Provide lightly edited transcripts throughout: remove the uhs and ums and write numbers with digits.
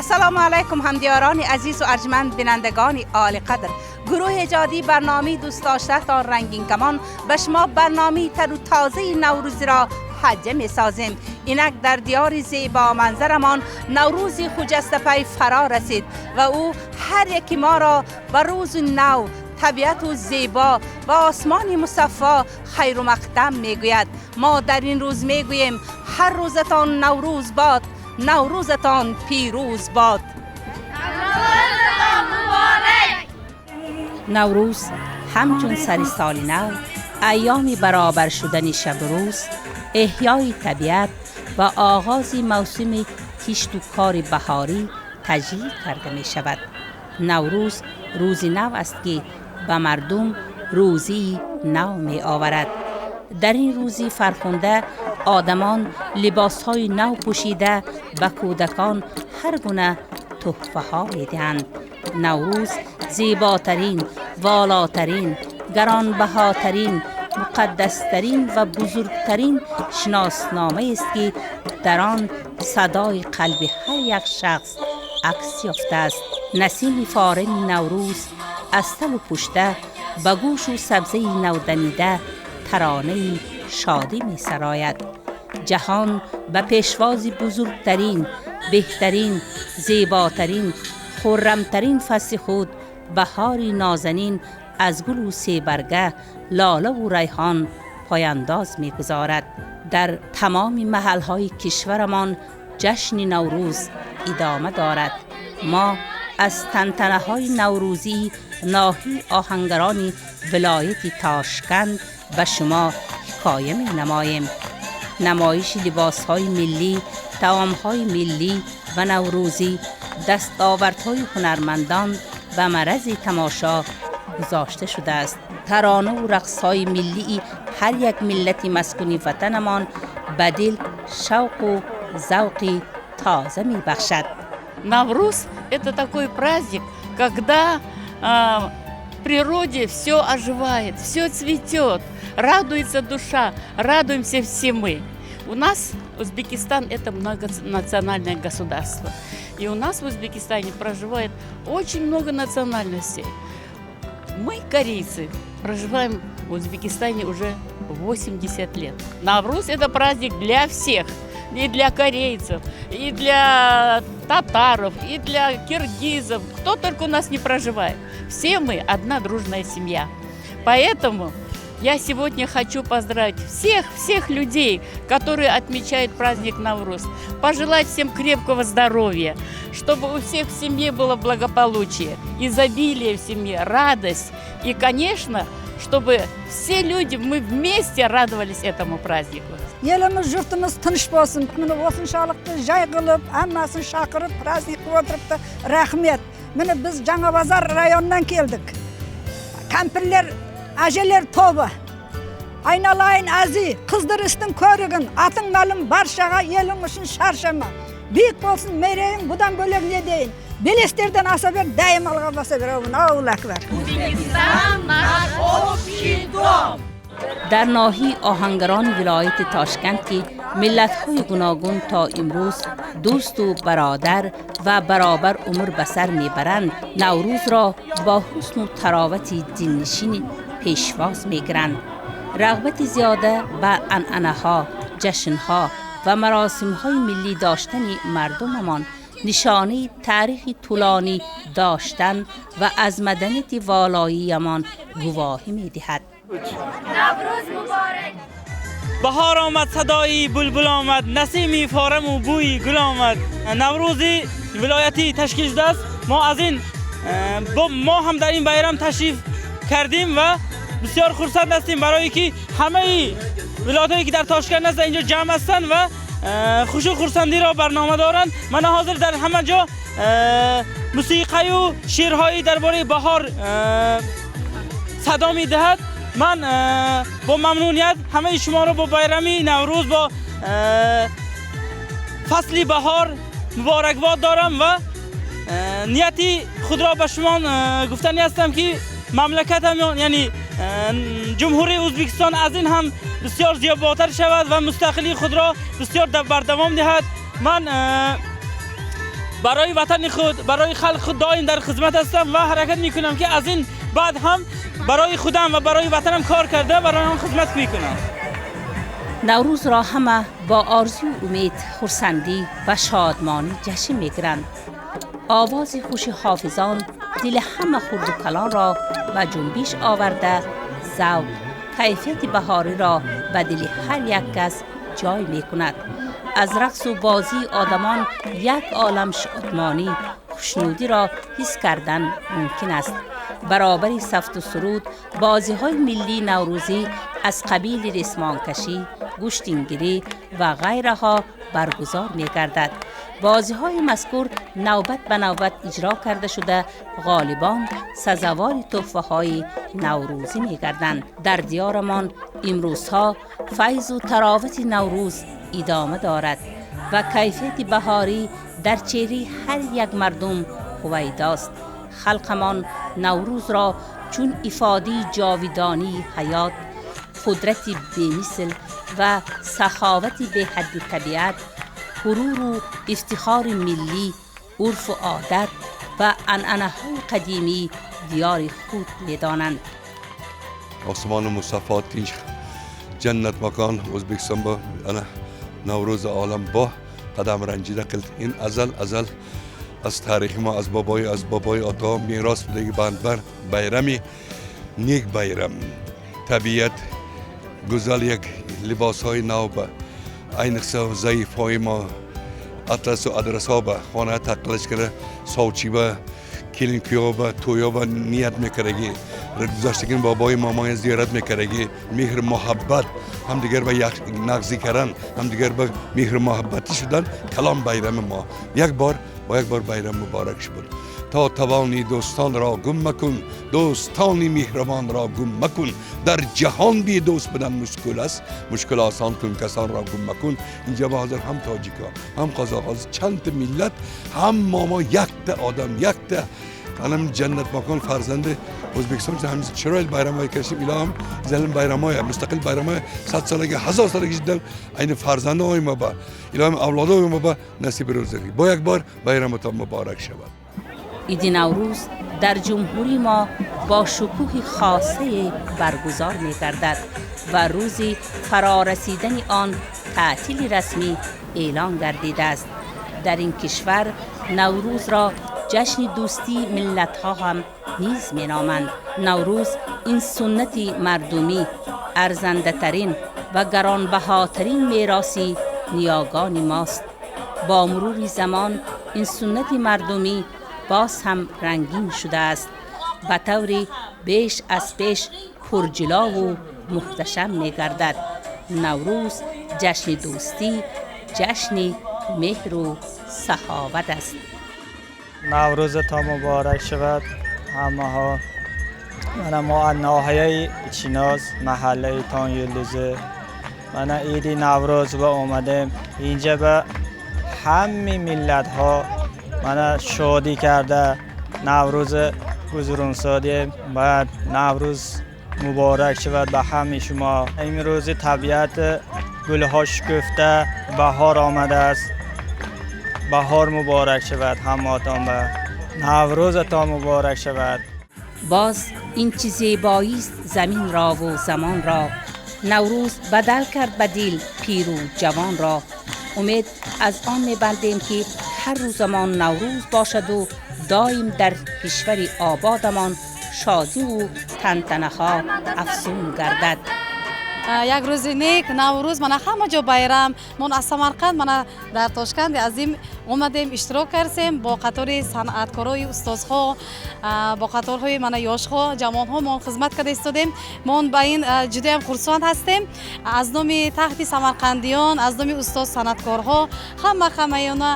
Ассалому алайкум, ҳамдиёрони азизу арҷманд, бинандагони олиқадр. Гурӯҳи эҷодии барномаи дӯстдоштаатон «Рангинкамон» ба шумо барномаи тару тозаи наврӯзиро ҳадя месозем. Инак дар диёри зебоманзарамон Наврӯзи хуҷастапай фаро расид ва ӯ ҳар яки моро ба рӯзи нав, табиату зебо ва осмони мусаффо хайру мақдам мегӯяд. Мо дар ин рӯз мегӯем: ҳар рӯзатон Наврӯз бод, Наврӯзатон пирӯз бод. Наврӯзатон муборак! Наврӯз ҳамчун сари соли нав, айёми баробар шудани шабу рӯз, эҳёи табиат ва оғози мавсими кишту кори баҳорӣ таҷлил карда мешавад. Наврӯз рӯзи нав аст, ки ба мардум рӯзии нав меоварад. Дар ин рӯзи фархунда одамон либосҳои нав пӯшида, ба кӯдакон ҳар гуна тӯҳфаҳо медиҳанд. Наврӯз зеботарин, волотарин, гаронбаҳотарин, муқаддастарин ва бузургтарин шиносномаест, ки дар он садои қалби ҳар як шахс акс ёфтааст. Насими форами Наврӯз аз талу пушта ба гӯшу сабзаи навдамида таронаи шодӣ месарояд. Ҷаҳон ба пешвози бузургтарин, беҳтарин, зеботарин, хуррамтарин фасли худ, баҳори нозанин, аз гулу себарга, лолаву райҳон пойандоз мегузорад. Дар тамоми маҳалҳои кишварамон ҷашни Наврӯз идома дорад. Мо аз тантанаҳои наврӯзии ноҳияи Оҳангарони вилояти Тошканд ба шумо ҳикоя менамоем. Намоиши либосҳои миллӣ, таомҳои миллӣ ва наврӯзӣ, дастовардҳои ҳунармандон ба маърази тамошо гузошта шудааст. Таронаву рақсҳои миллии ҳар як миллати маскуни ватанамон ба дил шавқу завқи тоза мебахшад. Навруз – это такой праздник, когда в природе все оживает, все цветет, радуется душа, радуемся все мы. У нас Узбекистан – это многонациональное государство. И у нас в Узбекистане проживает очень много национальностей. Мы, корейцы, проживаем в Узбекистане уже 80 лет. Навруз – это праздник для всех. И для корейцев, и для татаров, и для киргизов. Кто только у нас не проживает. Все мы одна дружная семья. Поэтому я сегодня хочу поздравить всех людей, которые отмечают праздник Навруз. Пожелать всем крепкого здоровья, чтобы у всех в семье было благополучие, изобилие в семье, радость. И, конечно, чтобы все люди, мы вместе радовались этому празднику. Еліміз, жұртымыз тыныш болсын. Міне, осыншалықты жай қылып, әммасын шақырып, праздник қылып отырыпты, рахмет. Міне, біз Жаңа базар районынан келдік, кәмпірлер, әжелер тобы. Айналайын әзи қыздыр істің көрігін, атың мәлім баршаға, елің үшін шаршама, биік болсын мерейің. Бұдан бөлек не дейін? Белестерден аса бер, дайым алға баса бер. Аллаху акбар! Узбекистан – наш общий дом! Дар ноҳияи Оҳангарони вилояти Тошканд, ки миллатҳои гуногун то имрӯз дӯсту бародар ва баробар умр ба сар мебаранд, Наврӯзро бо ҳусну таровати дилнишини пешвоз мегиранд. Рағбати зиёда ба анъанаҳо, ҷашнҳо ва маросимҳои миллӣ доштани мардумамон нишонаи таърихи тӯлонӣ доштан ва аз маданияти волоиямон гувоҳӣ медиҳад. Наврӯз муборак! Баҳор омад, садои булбул омад, насими фораму бӯи гул омад. Наврӯзи вилоятӣ ташкил шудааст. Мо аз ин мо ҳам дар ин байрам ташриф кардем ва бисёр хурсанд ҳастем, барое ки ҳамаи вилоятҳое ки дар Тошканд ҳастанд, инҷо ҷамъ ҳастанд ва хушу хурсандиро барнома доранд. Мана, ҳозир дар ҳама ҷо мусиқаю шеърҳои дар бораи баҳор садо медиҳад. Ман бо мамнуният ҳамаи шуморо бо байрами Наврӯз, бо фасли баҳор муборакбод дорам ва нияти худро ба шумо гуфтанӣ ҳастам, ки мамлакатам, яъне Ҷумҳурии Ӯзбекистон, аз ин ҳам бисёр зиёботар шавад ва мустақилии худро бисёр бардавом диҳад. Ман برای وطن خود، برای خلق خود دائم در خدمت هستم و حرکت میکنم که از این بعد هم برای خودم و برای وطنم کار کرده برای آن خدمت میکنم. نوروز را همه با آرزو، امید، خرسندی و شادمانی جشن میگیرند. آواز خوش حافظان دل همه خرد و کلان را به جنبش آورده، ذوق کیفیت بهاری را به دل هر یک کس جای می کند. از رقص و بازی آدمان یک عالم شادمانی، خوشنودی را حس کردن ممکن است. برابر صفت و سرود، بازی های ملی نوروزی از قبیل ریسمانکشی، گوشتینگیری و غیره ها برگزار می گردد. بازی های مذکور نوبت به نوبت اجرا کرده شده، غالبان سزاوار تحفه های نوروزی می گردند. در دیارمان امروزها فیض و طراوت نوروز ادامه دارد و کیفیت بهاری در چهره هر یک مردم هویداست. خلقمان نوروز را چون افاده جاویدانی حیات، قدرت بی‌مثل و سخاوت به حد طبیعت، غرور و افتخار ملی، عرف و عادت و عنعنه های قدیمی دیار خود میدانند. Osmoni musaffo, tinch jannat makon O'zbekiston bu ana Navro'zi olam bu qadam ranjida qildi. In azal azal аз таърихи мо, аз бобои ото мерос будаги бандбар байрами нек байрам. Табиат гузал як либосҳои нав ба айниқса заифҳои мо атласу адрасҳо ба хона тақлиш кара совчиба келин куёба тӯёба ният мекардаги, гузаштагин бобои мамоя зиёрат мекардаги, меҳр муҳаббат ҳамдигар ба нағзӣ кардан, ҳамдигар ба меҳр муҳаббатӣ шудан калон байрами мо. Як бор бо як бор байрам муборак шуд. То тавони дӯстон ро гум макун, дӯстони меҳрубон ро гум макун. Дар ҷаҳон би дӯст будан мушкил аст, мушкил осон кун, касон ро гум макун. Инҷа мо ҳозир ҳам тоҷикҳо, ҳам қазоқҳо, чанд миллат, ҳам мо якта одам, якта анам ҷаннат макон фарзанди O'zbekiston ham chiroyli bayramlar kashib, ilohim zalim bayramоя mustaqil bayramоя 100 solaga, 1000 solaga jiddan ayni farzandi oyma ba, ilohim avlodi oyma ba nasib ro'zigi. Бо як бор байраматон муборак шавад. Иди Наврӯз дар ҷумҳурии мо бо шукӯҳи хосае баргузор мегардад ва рӯзи фарорасидани он таътили расмӣ эълон гардидааст. Дар ин кишвар Наврӯзро ҷашни дӯстии миллатҳо ҳам низ меноманд. Наврӯз ин суннати мардумӣ, арзандатарин ва гаронбаҳотарин мероси ниёгони мост. Бо мурури замон ин суннати мардумӣ боз ҳам рангин шудааст, ба таври беш аз пеш пурҷилову муҳташам мегардад. Наврӯз ҷашни дӯстӣ, ҷашни меҳру саховат аст. Наврӯзатон муборак шавад ҳамаҳо. Мана мо аз ноҳияи Чиноз, маҳаллаи Тонюлдузӣ, мана иди Наврӯз ба омадем. Инҷа ба ҳамаи миллатҳо мана шодӣ карда Наврӯз гузаронсодем. Баъд Наврӯз муборак шавад ба ҳамаи шумо. Имрӯзи табиат гулҳо шукуфта, баҳор омадааст. Баҳор муборак шавад ҳамаатон ба. Наврӯзатон муборак шавад. Боз ин чӣ зебоист замин рову замон ро, Наврӯз бадал кард ба дил пиру ҷавон ро. Умед аз он мебандем, ки ҳар рӯзамон Наврӯз бошаду доим дар кишвари ободамон шодиву тантанаҳо афзун гардад. Як рӯзи нек, Наврӯз, мана ҳама ҷо байрам. Мо аз Самарқанд мана дар Тошканди азим омадем, иштирок кардем бо қатори санъаткорои устозҳо, бо қаторҳои мана ёшҳо, ҷавонҳо мо хизмат карда истодем. Мо ба ин ҷудоям хурсанд ҳастем. Аз номи тахти самарқандиён, аз номи устоз санъаткорҳо ҳама ҳамаёна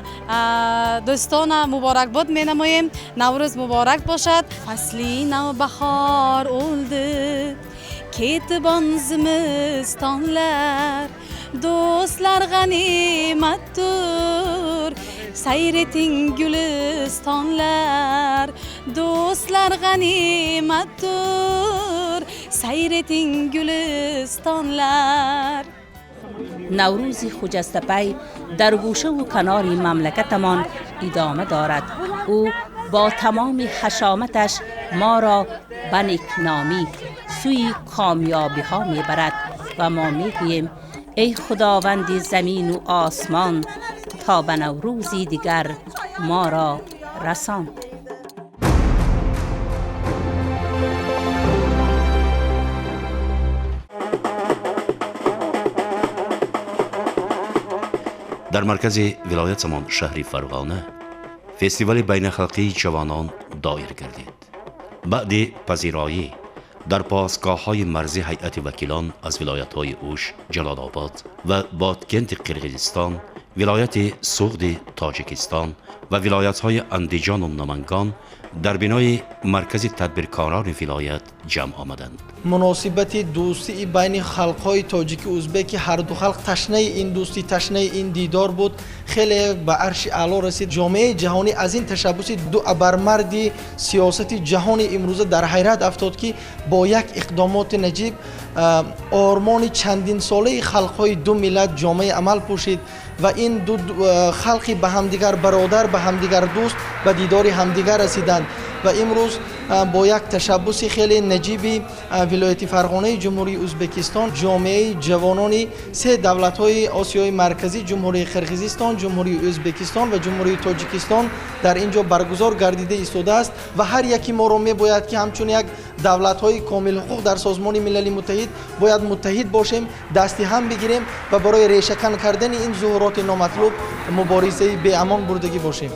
дӯстона муборакбод менамоем. Наврӯз муборак бошад. Фасли навбаҳор o'ldi, ketibon zimistonlar. Do'stlar g'animatdir, sayr eting gulistonlar. Do'stlar g'animatdir, sayr eting gulistonlar. Наврӯзи хуҷастапай дар гӯшаву канори мамлакатамон. ادامه دارد. او با تمام حشامتش ما را به نیکنامی سوی کامیابی ها می برد و ما می گوییم ای خداوند زمین و آسمان، تا به نوروزی دیگر ما را رسان. Дар маркази вилоятамон шаҳри Фарғона фестивали байналхалқии ҷавонон доир гардид. Баъди пазироӣ дар постгоҳҳои марзӣ ҳайати вакилон аз вилоятҳои Ӯш, Ҷалолобод ва Боткенти Қирғизистон, вилояти Суғди Тоҷикистон ва вилоятҳои Андиҷону Намангон дар бинои маркази тадбиркорони вилоят ҷамъ омаданд. Муносибати дӯстии байни халқҳои тоҷику узбек, ки ҳарду халқ ташнаи ин дӯстӣ, ташнаи ин дидор буд, хеле ба арши аъло расид. Ҷомеаи ҷаҳонӣ аз ин ташаббуси ду абармарди сиёсати ҷаҳони имрӯза дар ҳайрат афтод, ки бо як иқдомоти наҷиб ормони чандинсолаи халқҳои ду миллат ҷомеаи амал пӯшид ва ин ду халқи ба ҳамдигар бародар, ба ҳамдигар дӯст ба дидори ҳамдигар расиданд. Ва имрӯз бо як ташаббуси хеле наҷиби вилояти Фарғонаи Ҷумҳурии Ӯзбекистон ҷомеаи ҷавонони се давлатҳои Осиёи Марказӣ, Ҷумҳурии Қирғизистон, Ҷумҳурии Ӯзбекистон ва Ҷумҳурии Тоҷикистон дар ин ҷо баргузор гардида истодааст ва ҳар яки моро мебояд, ки ҳамчун як давлатҳои комилҳуқуқ дар Созмони Милали Муттаҳид бояд муттаҳид бошем, дасти ҳам бигирем ва барои решакан кардани ин зуҳуроти номатлуб муборизаи беамон бурдагӣ бошем.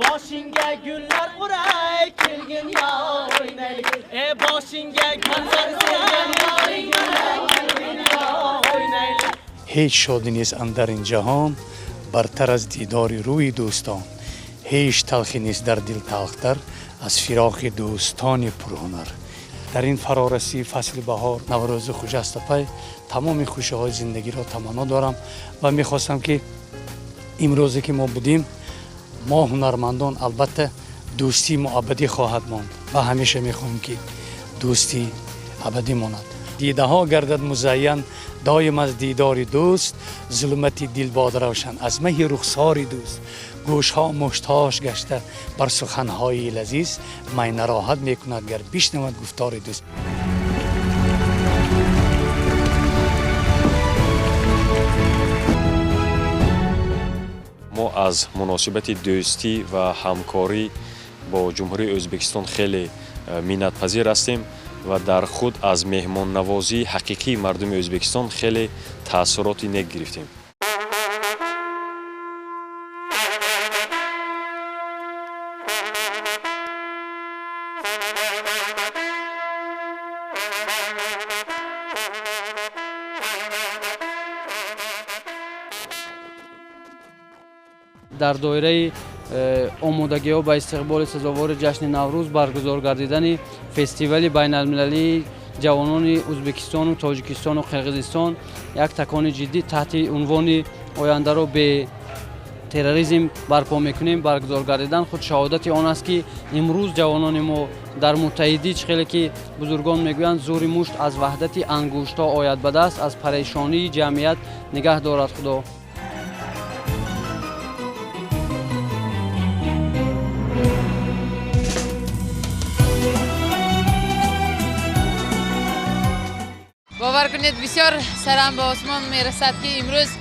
Boshingga gullar uray, kelgin yor o'ynaylik. E boshingga gullar uray, kelgin yor o'ynaylik. Ҳеҷ шодӣ нест андар ин ҷаҳон бартар аз дидори рӯи дӯстон. Ҳеҷ талхӣ нест дар дил талхтар аз фироқи дӯстони пурҳунар. Дар ин фарорасии фасли баҳор, Наврӯзи хуҷастапай, тамоми хушиҳои зиндагиро таманно дорам ва мехостам, ки имрӯзе ки мо будем, мо ҳунармандон, албатта дӯстии мо абадӣ хоҳад монд ва ҳамеша мехоҳем, ки дӯстӣ абадӣ монад. Дидаҳо гардад музайян доим аз дидори дӯст, зулмати дил бод равшан аз маҳи рухсори дӯст, гӯшҳо муштош гашта бар суханҳои лазиз, май нароҳат мекунад гар бишнавад гуфтори дӯст. Мо аз муносибати дӯстӣ ва ҳамкорӣ бо Ҷумҳурии Ӯзбекистон хеле миннатпазир ҳастем ва дар худ аз меҳмоннавозии ҳақиқии мардуми Ӯзбекистон хеле таассуроти нек гирифтем. Дар доираи омодагиҳо ба истиқболи сазовори ҷашни Наврӯз баргузор гардидани фестивали байналмилалии ҷавонони Ӯзбекистону Тоҷикистону Қирғизистон як такони ҷиддӣ таҳти унвони ояндаро бе терроризм барпо мекунем баргузор гардидан худ шаҳодати он аст, ки имрӯз ҷавонони мо дар муттаҳидӣ, чӣ хеле ки бузургон мегӯянд, зӯри мушт аз ваҳдати ангуштҳо ояд ба даст, аз парешонии ҷамъият нигаҳ дорад Худо. Бовар кунед, бисёр сарам ба осмон мерасад, ки имрӯз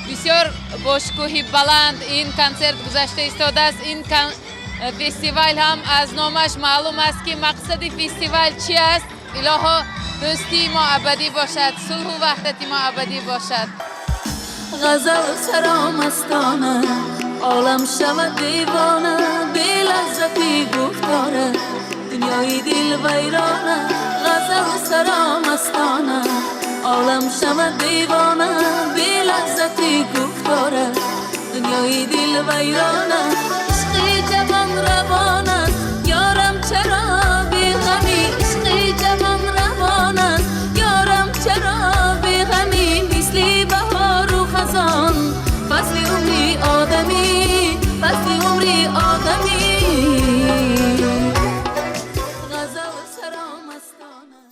бисёр бо шукӯҳи баланд ин консерт гузашта истодааст. Ин фестивал ҳам аз номаш маълум аст, ки мақсади фестивал чи аст. Илоҳо, дӯстии мо абадӣ бошад, сулҳу ваҳдати мо абадӣ бошад. Ғазал саромастона, олам шавад девона, белаззати гуфтора, дунёи дил вайрона. Ғазал саромастона, олам шавад девона, белаззати гуфтора, дунёи дил вайрона. Ишқи ҷавон равон аст, ёрам чаро беғамӣ? Ишқи ҷавон равон аст, ёрам чаро беғамӣ? Мисли баҳору хазон, фасли умри одамӣ, фасли умри одамӣ. мастона.